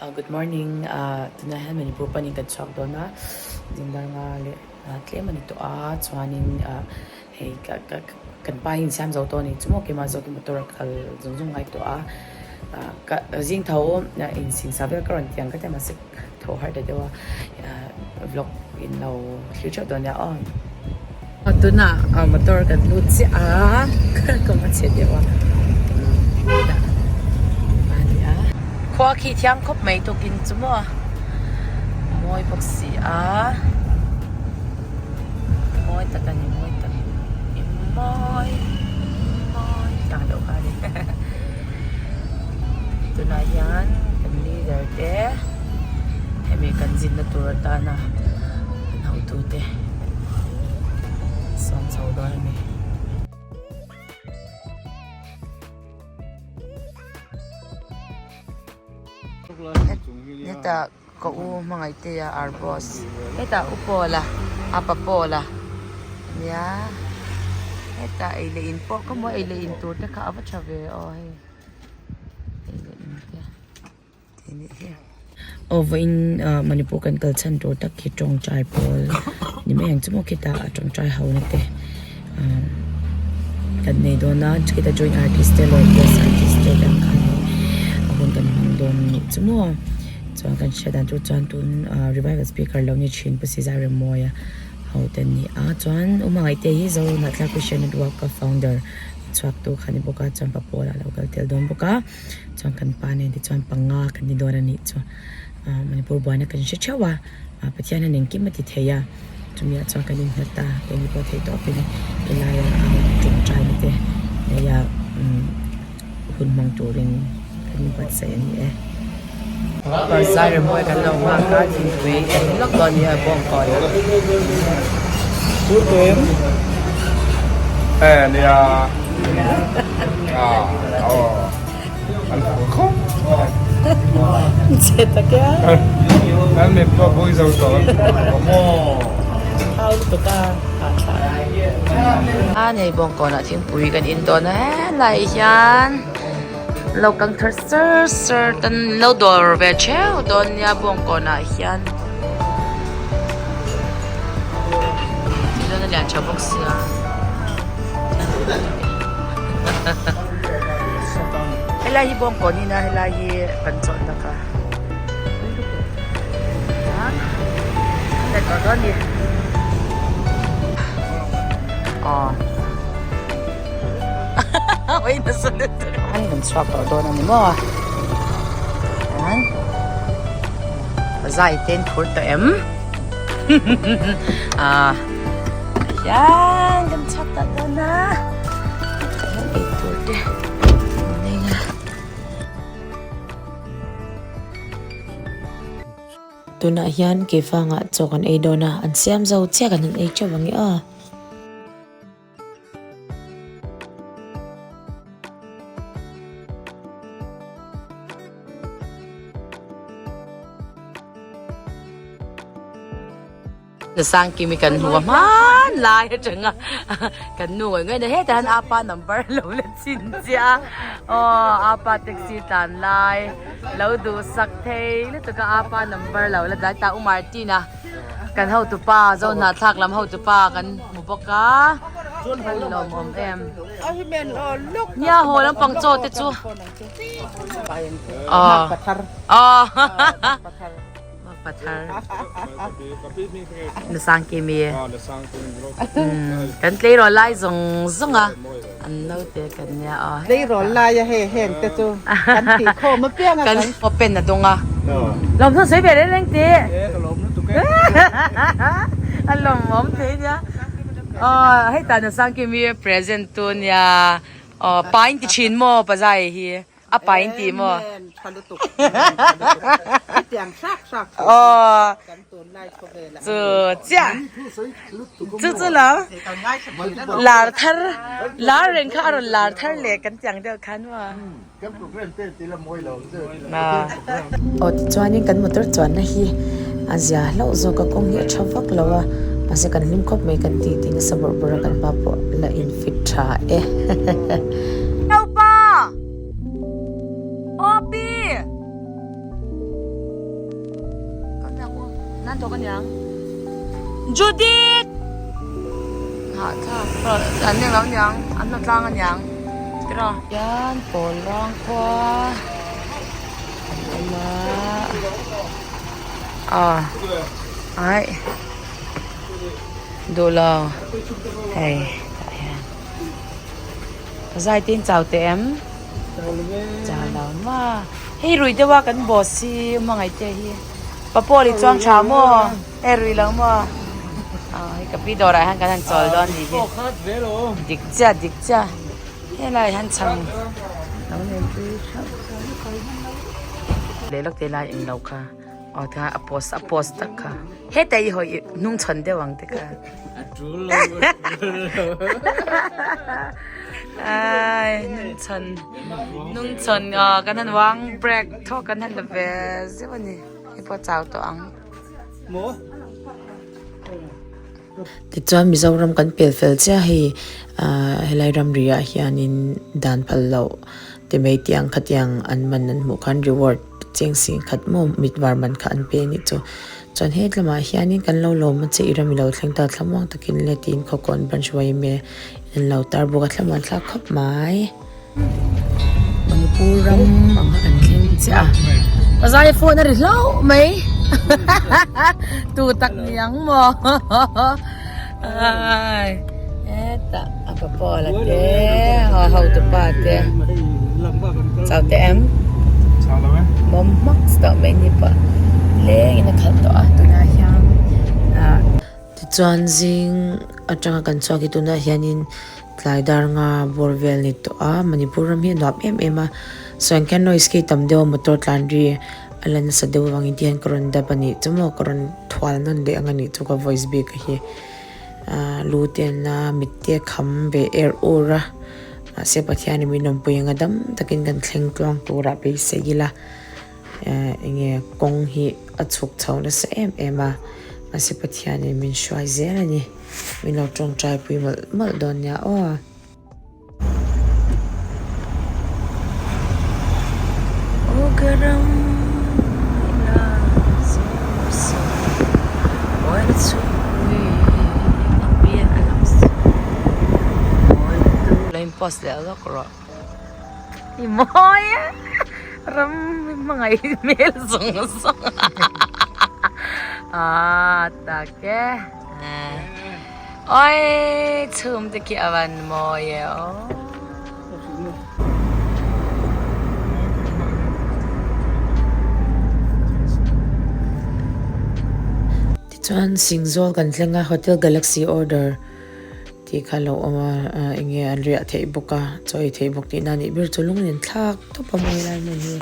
Good morning tunah hian Manipur panin kan chhuak dawn a zingdar nga leh tlem a ni tawh a chuanin hei ka ka kan pa hi insiam zo tawh a ni chu maw keimah zawkin motor a kal zung zung ngai tawh a ka zing tho insingsa vel ka rawn ti ang ka ti a mahse tho har ta deuh a vlog in lo thlir theuh dawn nia aw. Tunah motor kan lut chiah a ka va chhe deuh a khua khi thiang khawp mai tukin chu maw mawi bawk si a mawi tak a ni mawi tak i mawi mawi tang deuh kha a ni tunah hian kan leader te hemi kan zinna tur atana an hotute. Sawm chho dawn a ni. Hetah ka u hmangaihtea our boss hetah u Paula a pa Paula nia hetah ei leh in pawh ka hmu a ei leh in tur te kha a va tha ve aw hei ei leh in te. Aw vawiin Manipur kan kal chhan tur tak hi tawngtai pawl ni mai ang chu maw khitah a tawngtai ho na te kan nei dawn a khita joint artist te leh guest artist te dang khan a hun kan hmang dawn a nih chu maw chuan kan hriat dan tur chuan tun revival speaker lo ni thin Pu Sizar Remawia ho te an ni a chuan U Hmangaihte hi Zohnahthlak Christian Network a founder chhuak tu kha a ni bawk a chuan pa Paul a lo kal tel dawn bawk a. Chuan kan pa nen te chuan panga kan ni dawn a nih chu ah Manipur buaina kan hre theuh a ah Pathian hian engkim a ti thei a chumi ah chuan kan innghat a keini pawh theih tawpin helaia tawngtai na te hleia umm hun hmang turin kan inbuatsaih a ni e. Kawr zai remawi kan lo nghak a thingpui kan lawk dawn a nia bawngkawn ah. Che tak e a. An mit pawh pui zo tawh Thau lutuk a hahthlak. A nei bawngkawnah thingpui kan in dawn a helai hian lo kang thar sar sar tan lo dawr ve theuh dawn nia bawngkawnah hian tichuan a lian tha bawk sia. Helai hi bawngkawn in a helai hi kan chawlhna kha let tawh dawn a ni aw an kan chhuak tawh dawn a ni maw an zai te an phur tawh em ah. Hian kan chhuak tawh dawn a kan ei tur te an nei a. Tunah hian keifangah chaw kan ei dawn a an siam zo chiah kan han ei teuh ang e aw. Sangkimi kan hmu a hmanlai atanga kan nu ngawih ngawih na hetah hian apa number lo la chin chiah a aw apa taxi tlan lai lo duhsak thei lutuk a apa number lo la dah ta u Martin-a kan hotupa Zohnahthlak lam hotupa kan hmu bawk a lawmawm em nia haw lampang chaw te chu aw aw. Pathar Nasangkimi kan tleirawl lai zawng zawng a an naute kan nia aw tleirawl lai a hei heng te chu kan tih khawm apiang a kan open a dawng a lawmhnaw sawi ve reng reng tih a lawmawm thei nia aw hei tah Nasangkimi present tu nia aw pa in ti thin maw pazai hi. A pa in ti maw? Amen. Tha lutuk. Amen. Tha lutuk. Hetiang hrak hrak chu kan tunlai khawvel ah. Chu chiah. Chu chu lo. Lar thar lar reng kha a rawn lar thar leh kan tiang deuh khan maw. Kan program te ti la mawi lo chu. Aw tichuanin kan motor chuanna hi a zia hlauh zawk a kawng hi a tha vak lo a mahse kan hlim khawp mai kan titi nasa bawrh bawrh a kan pa pawh la in fit tha e. Naupa! Aw pi! Nan thawk aniang. Judith! Hahthlak an eng lo aniang, an hna tlang aniang. Tiraw? Hian pawl rang khua an awm a. Aw aih duh lo hei tah hian zai te in chau teh em? Chau lo ma hei rui deuh a kan boss hi hmangaih te hi pa Paul i chuang tha maw hei rui lo maw aw hei ka pi dawrah hian kan han chawl dawn nih hi dik chiah dik chiah helai hian chhang lo nei tui theuh leh lawk te lai eng lo kha aw tikhan a post a post tak kha heta i hawi hnung chhawn deuh ang te kha a tul lo ai hnung chhawn hnung chhawn aw kan han wang break thawk kan han la ve zeuh a ni hei pawh chau tawh ang maw. Tichuan Mizoram kan pel fel chiah hei ah helai ramri ah hianin dan phal loh ti mai tiang khatiang an man an hmuh khan reward cheng sing khat maw mit var man kha an pe a nih chu. Chuan he lamah hianin kan lo lawm a che i ram i lo thleng ta thlamuang takin le tiin khawkawn branch yma in an lo tar bawk a thlamuan thlak khawp mai. Manipur ram ang kha kan thleng chiah a pazai phone a ri hlauh mai tu tak ni ang maw ai hetah a pa Paul a te a hotu pa te chau te em bawm hmak tawh mai ni pawh leng in a khalh tawh a tunah hian ah. Tichuan zing atanga kan chhuak hi tunah hianin tlai dar nga bawr vel ni tawh a, Manipur ram hi a nuam em em a, sawi khian noise khi tam deuh a motor tlan ri a la nasa deuh avangin ti hian ka rawn dap a nih chu maw ka rawn thual nawn leh ang a nih chu ka voice bik a hi ah lu te an la mit te a kham ve er ur a mahse Pathianin min awmpui anga dam takin kan thleng tluang turah beisei ila. Eh enge kawng hi a chhuk chho nasa em em a, mahse Pathianin min hruai zel a ni. Min lo tawngtai pui mawlh mawlh dawn nia aw. I mawi a ram hmangaih hmel zawng zawng a tak e oi chhum te khi a van mawi e aw. Tichuan Singzawl kan thleng a Hotel Galaxy order. Tih kha lo awm a, eng nge an riah theih bawk a, chaw ei theih bawk tihna a nih ber chu lunglen thlak tawp a mawi lai hmun hi.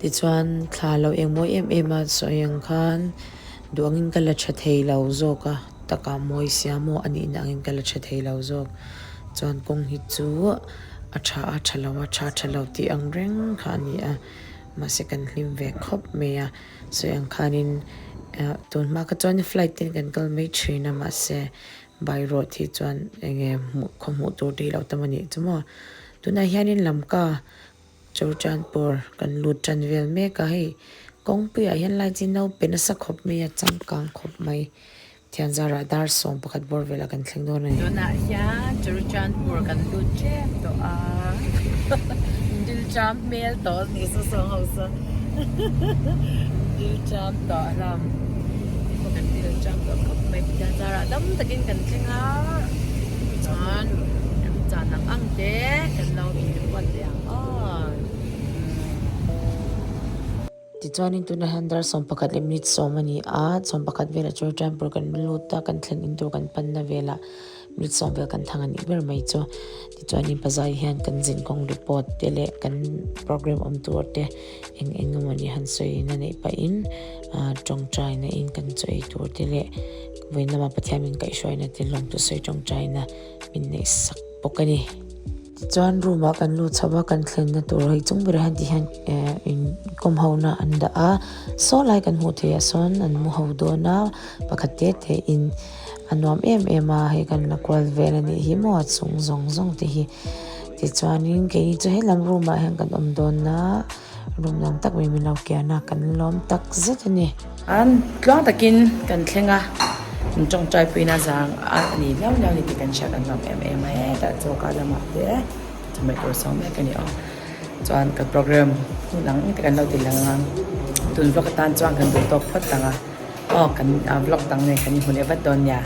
Tichuan thla lo eng mawi em em a sawi ang khan duh angin ka la tha thei lo zawk a, taka mawi sia maw a nihna angin ka la tha thei lo zawk. Chuan kawng hi chu. A tha a tha lo a tha tha lo tih ang reng kha a ni a, mahse kan hlim ve khawp mai a, sawi ang khanin eh tun hma kha chuan flight ten kan kal mai thin a mahse by road hi chuan eng nge hmuh khaw hmuh tur tih loh tam a nih chu maw, tunah hianin Lamka Churchandpur kan lut tan vel mek a hei kawngpuiah hian lai chi naupang nasa khawp mai a changkang khawp mai. Thianzarah dar 11 bawr velah kan thleng dawn a ni. Tunah hian Churchandpur kan lut tep tawh a, Dilcham hmel tawh a ni saw saw ho saw Dilcham tawh lam pawh kan Dilcham tawh khawp mai Thianzarah dam takin kan thleng a, chuan chan ang ang te kan lo in report leh ang aw. Tichuanin tunah hian dar 11 leh minute 10 a ni a, 11 velah Churachandpur kan lut a, kan thlen in tur kan panna velah minute 10 vel kan thang a nih ber mai chu. Tichuanin pazai hian kan zinkawng report te leh kan program awm tur te eng eng emawni han sawiin a neih pahin ah tawngtaina in kan chaw ei tur te leh vawiin lama Pathian min kaihhruaina te hlawm chu sawi tawngtaina min neih sak bawk a ni. Tichuan room ah kan lut chho a kan thlenna tur hei chung berah hian ti hian eh in kawm ho na an dah a saw lai kan hmuh theih ah sawn an mu ho dawn a pakhat te te in a nuam em em a hei kan la kual vel a nih hi maw a chung zawng zawng te hi. Tichuanin keini chu helam room ah hian kan awm dawn a, room dang tak mai min lo kian a, kan lawm tak zet a ni. An tluang takin kan thleng a, min tawngtai puina zang a ni liau liau ni tih kan hria kan lawm em em a, hetah choka lamah te chawhmeh tur sawn mek a ni aw. Chuan ka program hun ang te kan lo ti lang a, tun vlog atan chuan kan duh tawk phawt ang a, aw kan vlog dang nen kan inhmu leh vat dawn nia.